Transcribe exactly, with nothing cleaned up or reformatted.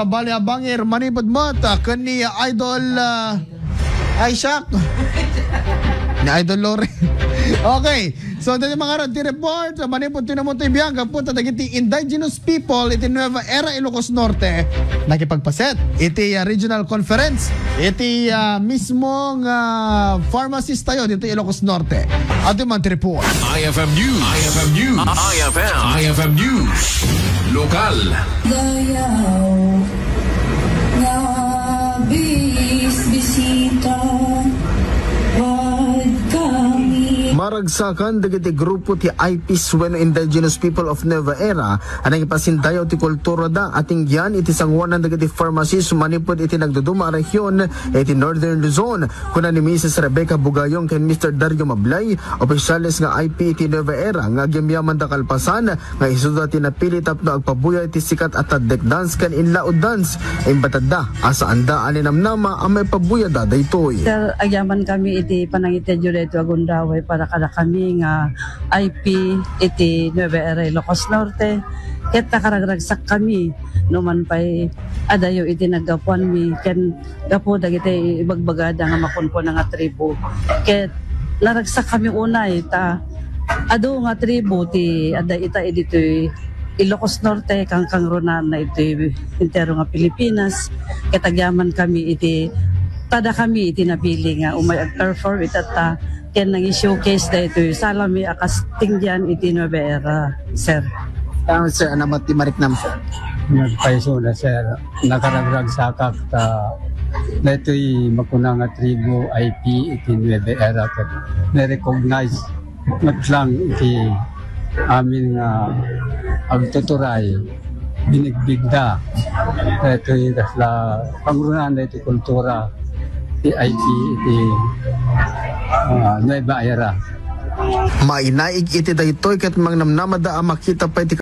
Bali a bangir manipud met, ah, ken ni Idol, ah, ay, siak. Ni Idol Lore. Okay. So, dati mga rod, ti report, ah, manipud ti namutay biag, gapu ta dagiti indigenous people iti Nueva Era, Ilocos Norte, nakipagpaset iti, ah, regional conference iti, ah, mismo nga pharmacist tayo dito Ilocos Norte. Adu man ti report. I F M News. I F M News. I F M. I F M News. Lokal. Dayaw nga bis-bisita, wad kami. Maragsakan dagiti grupo ti I Ps wenno Indigenous People of Nueva Era a nangipasindayaw ti kulturada a tinggian iti sanguanan dagiti pharmacist manipud iti nagduduma a rehion iti Northern Luzon. Kuna ni Missus Rebecca Bugayong ken Mister Dario Mablay, opisyales nga I P iti Nueva Era nga agyamyamanda kalpasan nga isuda ti napili tapno agpabuya iti sikat a Tadek Dance ken Inlaud Dance. Imbatadda a saanda a ninamnama a maipabuyada daytoy. Sir, agyaman kami iti panangitedyo daytoy a gundaway para kadakami nga I P iti Nueva Era, Ilocos Norte. Ket nakaragragsak kami no man pay adayo iti naggapuanmi ken gapu dagiti ibagbagada nga makunkuna nga tribu. Ket naragsak kami unay ta adu nga tribu ti adda ita iditoy Ilocos Norte, kangkangrunaanna iti entero nga Pilipinas. Ket agyaman kami iti, tada kami iti napili nga umay ag-perform itatta ken nangi-showcase daytoy salami a kas tinggian iti Nueva Era, sir. Tama, sir. Ano mo ti mariknam, sir? Nagpayso na, sir. Nakaragragsakak ta daytoy makuna nga tribu I P iti Nueva Era ket na-recognize met lang iti amin nga agtuturay, binigbigda daytoy kasla pangrunaan daytoy kultura ti I P iti, ah, Nueva Era. Mainaig iti daytoy ket mangnamnamada a makita pay ti